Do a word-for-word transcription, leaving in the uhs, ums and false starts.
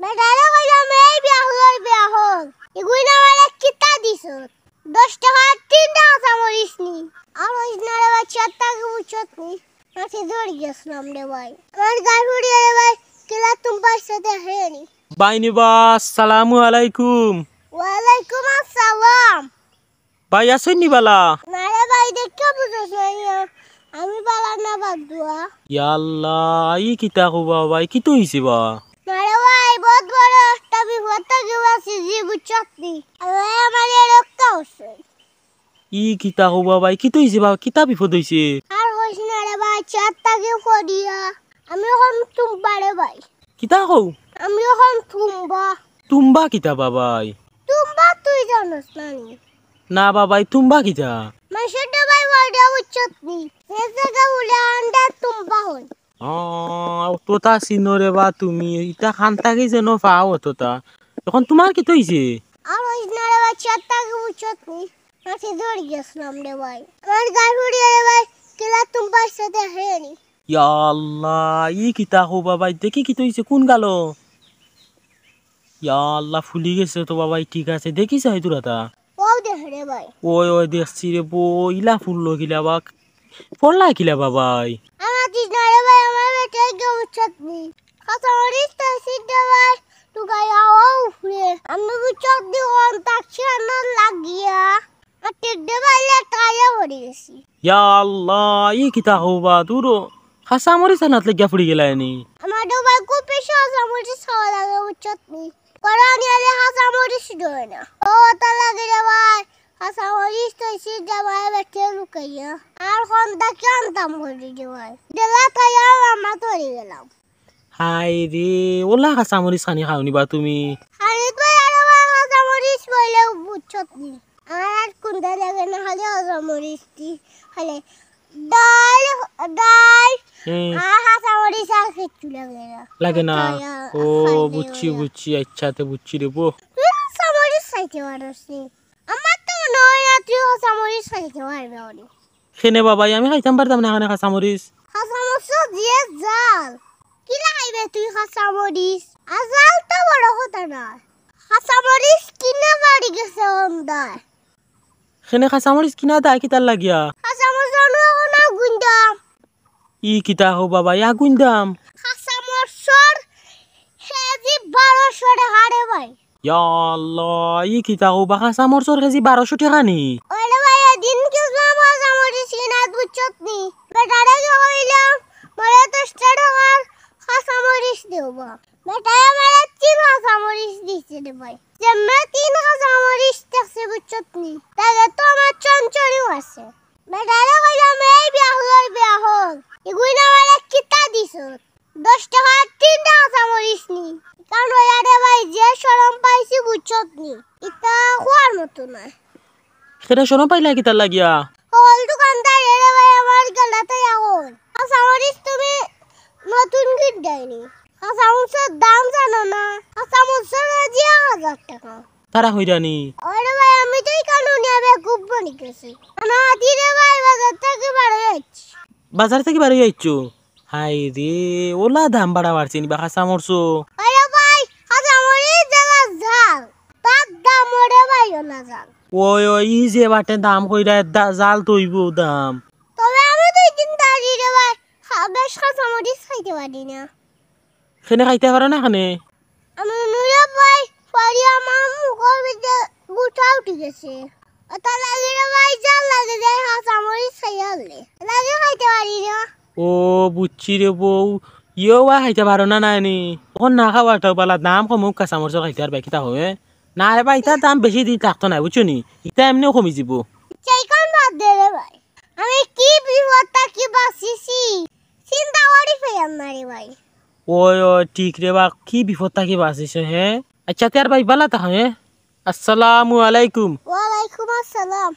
বেটারে কইলাম, "এই বেহুলর বেহুল, ইগুইন আমারে কিতা দিছস? দশ টেকার তিনটা কাঁচামরিচ নি।" আর কইস না রে ভাই, চাইর থাকি বুঝছত নি। মাটি ধরি গেছিলাম রে ভাই। আমার গায়ে পড়িয়া রে ভাই, কিলা তুম্বাইছে দেখে নি। বাইনি বা, আসসালামু আলাইকুম। ওয়ালাইকুম আসসালাম। ভাই, আছইন নি বালা? না রে ভাই, দেখিয়া বুঝছ না ইয়া। আমি বালা না বাদ দুয়া। ইয়া আল্লাহ, ই কিতা কও বা ভাই, কিতা অইছে বা? না রে ভাই, বহুত বড় একটা বিপদ থাকি বাঁচছি, বুঝছত নি? আল্লাহ আমারে রক্ষা করছে। ই কিতা কও বা ভাই, কিতা অইছে বা, কিতা বিপদ অইছে? আর কইস না রে ভাই, চাইর থাকি পড়িয়া আমি অখন তুম্বা রে ভাই। কিতা কও? আমি অখন তুম্বা। তুম্বা কিতা বা ভাই? তুম্বা তুই জানোস না নি? না বা ভাই, তুম্বা কিতা? মানষর তো ভাই পড়িয়া বুঝছত নি। যে জাগা উলে আন্ডা তুম্বা অয়। অ, অততা চিনো রে বা তুমি, ইতা খান থাকি যেন পাও অততা। অখন তুমার কিতা অইছে? আর কইস না রে ভাই, চাইর থাকি বুঝছত নি। মাটি ধরি গেছিলাম রে ভাই। আমার গায়ে পড়িয়া রে ভাই, কিলা তুম্বাইছে দেখে নি। ইয়া আল্লাহ, ই কিতা কও বা ভাই, দেখি কিতা অইছে, কুন গালো? ইয়া আল্লাহ, ফুলি গেছে তো বা ভাই, ঠিক আছে, দেখি চাই তোরা তা। অউ দেখ রে ভাই। ওই, ওই, দেখছি রে বো, ইলা ফুললো কিলা বা, পড়লা কিলা বা ভাই? আমার চিস না রে ভাই, আমার বেটায় গিয়া বুঝছত নি। কাঁচামরিচ তো সিদ্ধ ভাই, তুকাইয়া অউ উফরে। আমি বুঝছত নি, অন তাকছি আনার লাগিয়া। আর টিকটে বাইলে টাইয়া পড়ি গেছি। ইয়া আল্লাহ, ই কিতা কও বা, দূর। কাঁচামরিচ আনাত লাগিয়া পড়ি গেলায় নি। আমার তো ভাই খুব বেশি কাঁচামরিচ খাওয়া লাগে, বুঝছত নি? করানি আলে কাঁচামরিচ দেয় না। ও, অতা লাগে রে ভাই, কাঁচামরিচ তো এসে যাবায় বেটে লুকাইয়া। আর কোন দা কেন দাম করি রে ভাই? দিলা তাই আর আমরা তরি গেলাম। হায় রে, ওলা কাঁচামরিচ খানি খাওনি বা তুমি? খানি তো আরে বা কাঁচামরিচ বলে বুঝছত নি। আর আর কুনটা লাগে না, খালি কাঁচামরিচ দি, খালি ডাল, ডাল, হুম। আর কাঁচামরিচ আর কিচ্ছু লাগে না। লাগে না? খাইয়া, ও, খাইলে বুঝছি, ওরা। বুঝছি, আচ্ছা, তে বুঝছি রে বো। তুই কাঁচামরিচ খাইতে পারস নি? আমার তো মনে হয় না তুই কাঁচামরিচ খাইতে পারবে অনে। কেনে বাবা, আমি খাইতাম পারতাম না কেনে কাঁচামরিচ? কাঁচামরিচ যে জাল। কিলা খাইবে তুই কাঁচামরিচ? আর জাল তো বড় কথা না। কাঁচামরিচ কিনা বাড়ি গেছে অন্দায়। কেনে কাঁচামরিচ কিনা দায় কিতার লাগিয়া? কাঁচামরিচ আনু অখন আগুইন দাম। ই কিতা কও বাবা, ই আগুইন দাম? কাঁচামরিচর কেজি বারোশো টেকা রে ভাই। ইয়া আল্লাহ, ই কিতা কও বা, কাঁচামরিচর কেজি বারোশো টেকা নি? ওরে ভাই, এদিন গেছিলাম কাঁচামরিচ কিনাত, বুঝছত নি? বেটারে গিয়া কইলাম, "মোরে দশটা টেকার কাঁচামরিচ দেও বা।" বেটায় আমারে তিন কাঁচামরিচ দিছে রে ভাই। যেমনে তিন কাঁচামরিচ দেখছি, বুঝছত নি? তাইলে তো আমার চঞ্চলিও আছে। বেটারে কইলাম, "এই বেহুলর বেহুল, ইগুইন আমারে কিতা দিছস? দশ টেকার তিনটা কাঁচামরিচ নি।" কারণ ওই আরে ভাই, যে শরম পাইছি, বুঝছত নি? ইতা খোয়ার মতো নায়। কেনে শরম পাইলা কিতার লাগিয়া? হকল দোকানদার এরে ভাই আমার গলাত আইয়া কইন, "কাঁচামরিচ তুমি নতুন কিনরায় নি? কাঁচামরিচর দাম জানো না? কাঁচামরিচর কেজি এক হাজার টেকা।" তারা কইরা নি? ওরে ভাই, আমি তো ইখানো নিয়া বেকুব বনি গেছি। না, আদি রে ভাই, বাজার থাকি বারই আইছি। বাজার থাকি বারই আইছো? হায় রে, ওলা দাম বাড়া বাড়ছে নি বা কাঁচামরিচর? ওরে ভাই, কাঁচামরিচ যেলা জাল, তার দাম ওরে ভাই ওলা জাল। ওই, ওই, ই যে বাটে দাম কইরা, দা-, জাল তো অইবো দাম। তবে আমি দুই দিন ধরি রে ভাই, খা-, বেশ কাঁচামরিচ খাইতে পারি না। কেনে খাইতে পারো না কেনে? আমি নুরে ভাই, পরি আমার মুখর ভিতরে গুটা উঠি গেছে। ওটা লাগে রে ভাই, জাল লাগে যায়, কাঁচামরিচ খাইয়া হারলে। লাগে খাইতে পারি না। ও, বুঝছি রে বউ, ইয়ো বা খাইতে পারো না নায় নি? অখন না খাওয়াটাউ বালা, দাম কমউক কাঁচামরিচর খাইতে আর বাকি তা হবে। না রে ভাই, ইতার দাম বেশি দিন থাকতো নায়, বুঝছো নি? ইতা এমনেউ কমি যিবো। আচ্ছা, ইখান বাদ দে রে ভাই। আমি কি বিপদ থাকি বাঁচিছি, চিন্তা করি পাইয়ার না রে ভাই। ওই, ওই, ঠিক রে বা, কি বিপদ থাকি বাঁচিছো, হে? আচ্ছা, তে আর ভাই বালা তা, হে? আসসালামু আলাইকুম। ওয়ালাইকুম আসসালাম।